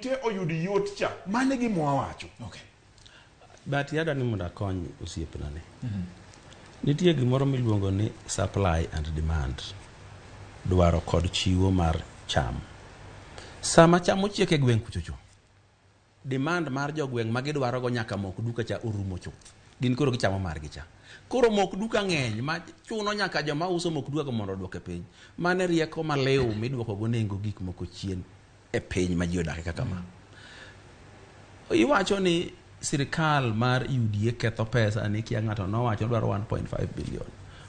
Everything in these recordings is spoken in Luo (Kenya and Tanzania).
Te oyud yot cha. Mano e gima wawacho. Okay. But yada ni mondo akony osiepna ni. Nitie gimoro miluongo ni supply and demand. Dwaro kod chiwo mar cham. Sama cham ochiek e gweng' kuchocho, demand mar jogweng' ma gidwarogo nyaka mok duka cha orumo chuth. Gin koro gichamo margi cha. Koro mok duka ng'eny ma chuno nyaka joma uso mok duka go mondo oduoke piny. Mano e rieko maliw miduoko go nengo gik moko chien e piny ma ji odake kaka ma. Iwacho ni sirikal mar UDA ketho pesa ni kia ng'ato nowacho dwaro 1.5 billion.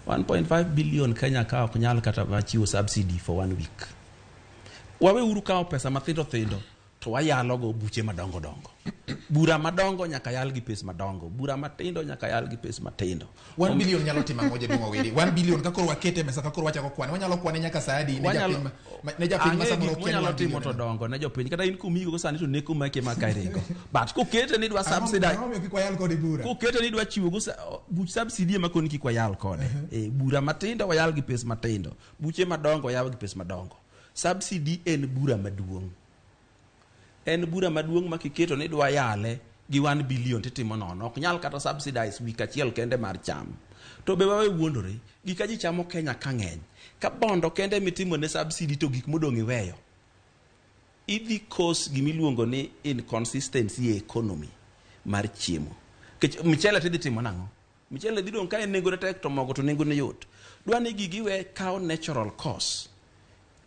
1.5 billion Kenya ka ok nyal kata mana chiwo subsidy for one week. Waweuru kawo pesa mathindo thindo to wayalogo buche madongo dongo. Bura madongo nyaka yal gi pes madongo. Bura matindo nyaka yal gi pes matindo. 1 billion nyalo timo ang'o jaduong' Owidi? 1 billion ka koro wakete e mesa ka koro wachako kwane. Wanyalo kwane nyaka saa adi ne Wanyalo- japiny ma ne japiny ma Ang'eyo samoro gik kia ni mwanyalo 1 timo billion to en ang'o. dongo ne jopiny kata in kumigo sani to neko maki ema ka iringo but kokete ni dwa subsidize Ang'o momiyo kik wayal kode bura? kokete ni dwa chiwo go buch subsidy ema koni kik wayal kode e, bura matindo wayal gi pes matindo buche madongo wayal gi pes madongo subsidy en bura maduong' en bura maduong' ma kiketo ni dwa yale gi 1 billion titimo nono ok nyal kata subsidize week achiel kende mar cham to be wawe wuondore gika ji chamo Kenya ka ng'eny ka bondo kende mitimo ne subsidy to gik modong' iweyo idhi cause gimiluongo ni inconsistency e economy mar chiemo Nikech mchele tidhi timo nang'o mchele dhi dong' ka en nengone tek to mogo to nengone yot dwa ni gigi we kawo natural course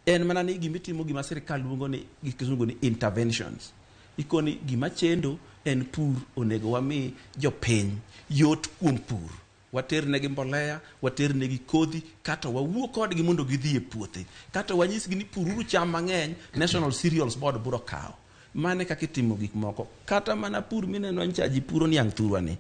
en mana ni gimitimo gima sirikal luongo ni gi kizungu ni interventions ikoni gima chendo en pur onego wami jopiny yot kuom pur waternegi mbolea waternegi kodhi kata wawuo kodgi mondo gidhi e puothe kata wanyisgi ni pururu cham mang'eny National Cereals Board biro kawo mane kaka itimo gik moko kata mana pur mineno ncha ji puro niang' thurwa ni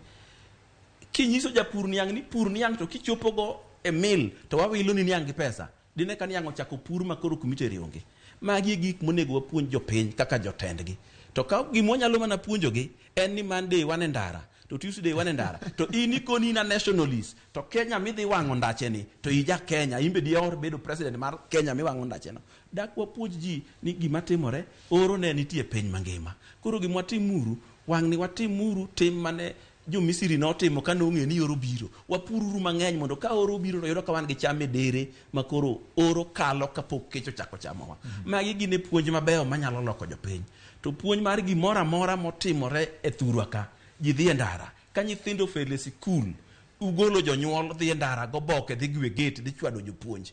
kinyiso japur niang' ni pur niang' to kichopogo e mill to wawilo ni niang' gi pesa dine ka niang' ochako pur ma koro kumitere onge magi e gik monego wapuonj jopiny kaka jotendgi to ka gima wanyalo mana puonjogi en ni Monday wan e ndara to Tuesday wan e ndara to in ikoni in a nationalist to Kenya midhi wang'o ndache ni to ija Kenya in be dior bedo president mar Kenya miwang'o ndache no dak wapuonj ji ni gima timore oro ne nitie e piny mangima koro gima watimuru wang'ni watimuru tim mane jo-Misri notimo ka nong'eyo ni oro biro wapururu mang'eny mondo ka oro obiro to yudo ka wan gi cham e dere ma koro oro kalo kapok kech ochako chamowa magi gin e puonj mabeyo manyalo loko jopiny to puonj mar gimoro amora motimore e thurwa ka ji dhi e ndara ka nyithindo ofel e sikul ugolo jonyuol dhi e ndara goboke dhi gwe gate dhi chwado jopuonj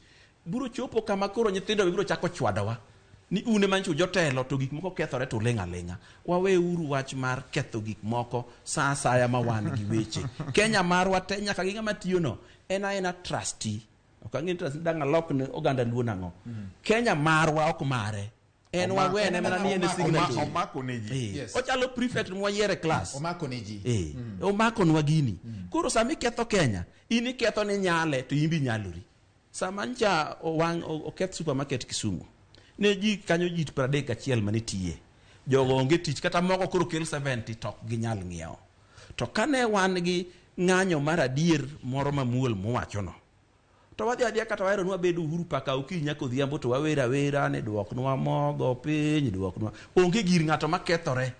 biro chopo kama koro nyithindo be biro chako chwadowa ni un ema nyicho jotelo to gik moko kethore to uling' aling'a waweuru wach mar ketho gik moko sa asaya ma wan gi weche Kenya marwa te nyaka gi ng'ama tiyono en aena trustee ok ang'e ni trustee dang' alok ne oganda luo nang'o Kenya marwa ok mare en wawene mana ni en e signatory Omako ne ji. Eh, Yes. ochalo prefect mwayiero e class Omako ne ji. Eh, omakonwa gini koro sama iketho Kenya in iketho ni nyale to in be inyalori sama ncha owang' oketh supermarket Kisumu ne ji kanyo ji 31 mane tiye jogo onge tich kata moko koro kel 70 to ok ginyal ng'iewo to kane wan gi ng'anyo mar adier moro mamuol muwachono to wadhi adhiya kata wahero ni wabed Uhuru Park okinyi nyaka odhiambo to wawer awera ni duoknwa mogo piny duoknwa onge gir ng'ato makethore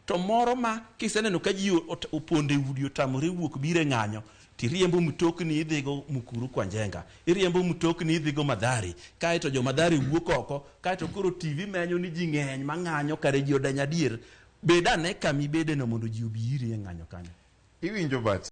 to moro ma kiseneno ka ji opondo e udi otamore wuok biro e ng'anyo tiriembo mtokni idhigo Mukuru kwa Njenga iriembo mtokni idhigo Mathare kaeto jo Mathare wuok oko kaeto koro TV menyo ni ji ng'eny mang'anyo kare ji odeny adier bed ane kama ibedeno mondo ji obi iri e ng'anyo kanyo Iwinjo but.